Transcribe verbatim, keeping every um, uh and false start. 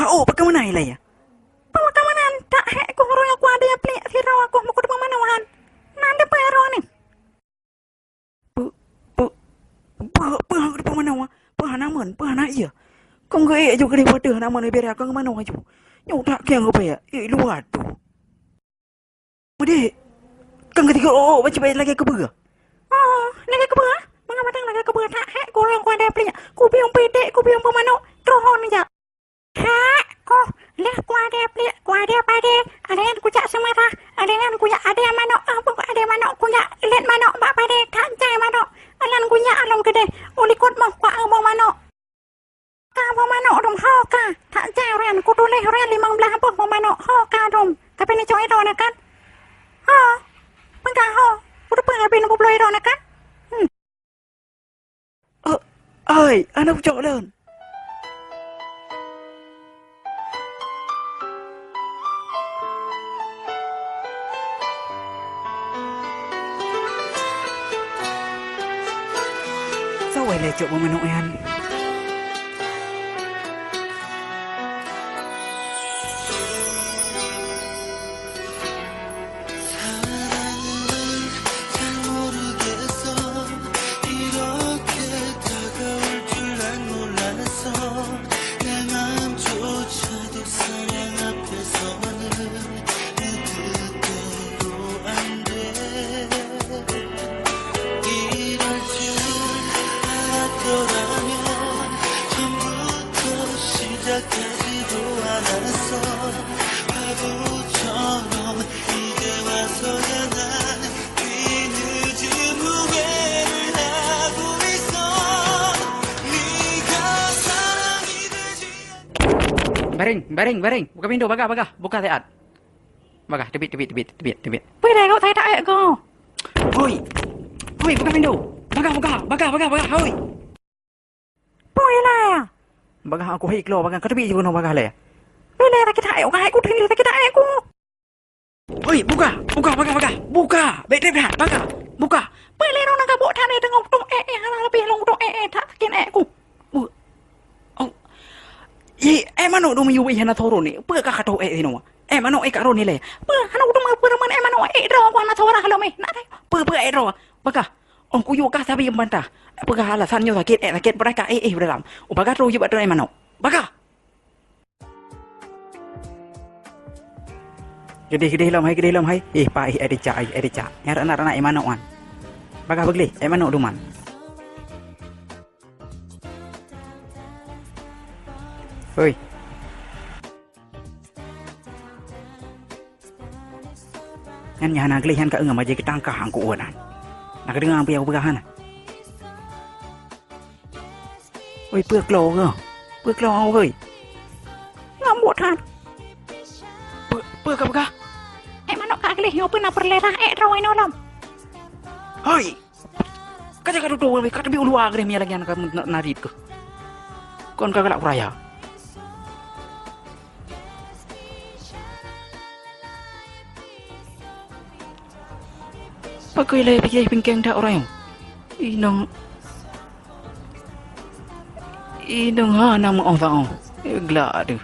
Oh, pakon meunan ilèe ya? Pakon meunan, tak hék ku ureueng ku adé pliek sidroe ku meukeudeh manoe han. Nan deuh peue droeneuh? Peu, peu, peu, peu hana manoe, peu hana meunan, peu hana ié. Kong geuék ju keudeh watèe hana manoe bira kong manoe ju. Nyoe tak kieng rupaya, eh, luwa tu. Udeh, kang keutika, oh, oh, baca baik lagèe keubeue. Oh, lagèe keubeue? Mangat matang lagèe keubeue that, hek, kurang kuadé pliek. Kupiôh peutek, kupiôh peumanok, troh nijak. Hek, koh, lheueh kuadé pliek, kuadé padé, adeungan kujak seumeurah, adeungan kujak adé manok, ah, buet adé manok, kujak lét manok bak padé, that jai manok. Alan kujak along keudeh, u likot moh kuak boh manok. Ka boh manok dum, ho ka. That jai ureuen, kutuléh ureuen limong blaih boh boh manok, ho ka dum. Tapi neucok droeneuh kan? Ho. Peugah ho. Kuteupeu habéh neupubloe droeneuh kan? Hmm. Oh, ai, aneuk cok lôn. Soe lé cok boh manok nyan? 사랑을 잘 모르겠어. 이렇게 다가올 줄 난 몰랐어. 내 맘조차도 사랑 앞에서는 내 뜻대로 안 돼. 이럴 줄 알았더라면 처음부터 시작하지도 않았어. 바보처럼 이제 와서야 난 뒤늦은 후회를 하고 있어. 네가 사랑이 되지 Bareng, bareng, bareng. Buka pintu, bagah, bagah. Buka siat. Bagah, teubiet, teubiet, teubiet, teubiet, teubiet. Peue lé kok that ék ku? Hoi. Hoi, buka pintu. Bagah, bagah, bagah, bagah, bagah, hoi. Peue lé? Bagah aku hei keuluwa bagah, ka teubiet jih keunoe bagah lé. Peue lé sakét that ék ku, hai ku, sakét that ék ku. Hoi, buka, buka, bagah, bagah. Buka. Bèk trép that, bagah. Buka. Peue lé droeneuh ka buet that lé teungoh kutok ék, ék hana leubeh lôn kutok ék, ék that sakét ék ku. Peue? Oh. Ih, ék manok dum yue hana turun ni. Peue ka katok ék sinoe? Ék manok ék ka rhot nilai. Peue hana udum peue ruman ék manok ék droe ku hana suara lom éh. Nak dai. Peue, peue ék droe? Bagah. Ong kuyue kah sabe bantah. Peugah alasan nyoe sakét, ék sakét, beurangkat éh, éh, beudalam. Oh, bagah trôh jeuet bak droe ék manok. Bagah. Geudeh, geudeh lom hai, geudeh lom hai. Éh, pa, éh, ék dicak, éh, ék dicak. Nyang ranak-ranak ék manok nyan. Bagah beugleh, ék manok duman. Hoi. Nyan nyang hana gleh nyan ka eungam aja geutangkah angku uwan nyan. Na kadeungoe peue nyang kupeugah hana? Oi, peue klo nyoe? Peue klo nyoe, hoi? Lambok that. Peue, peue ka peugah? Ék manok ka gleh nyoe peue na peureulèe rah ék droe inoe lom? Hoi! Ka jaga tutoe wéh, ka teubiet u luwa keudeh meunyo lagèe nyan ka na-, narit keuh. Kon ka galak raya. Pakon lé bijéh bingkeng that uroe nyoe? Inong, inong hana meu'oh saôh. Eh, glak deuh.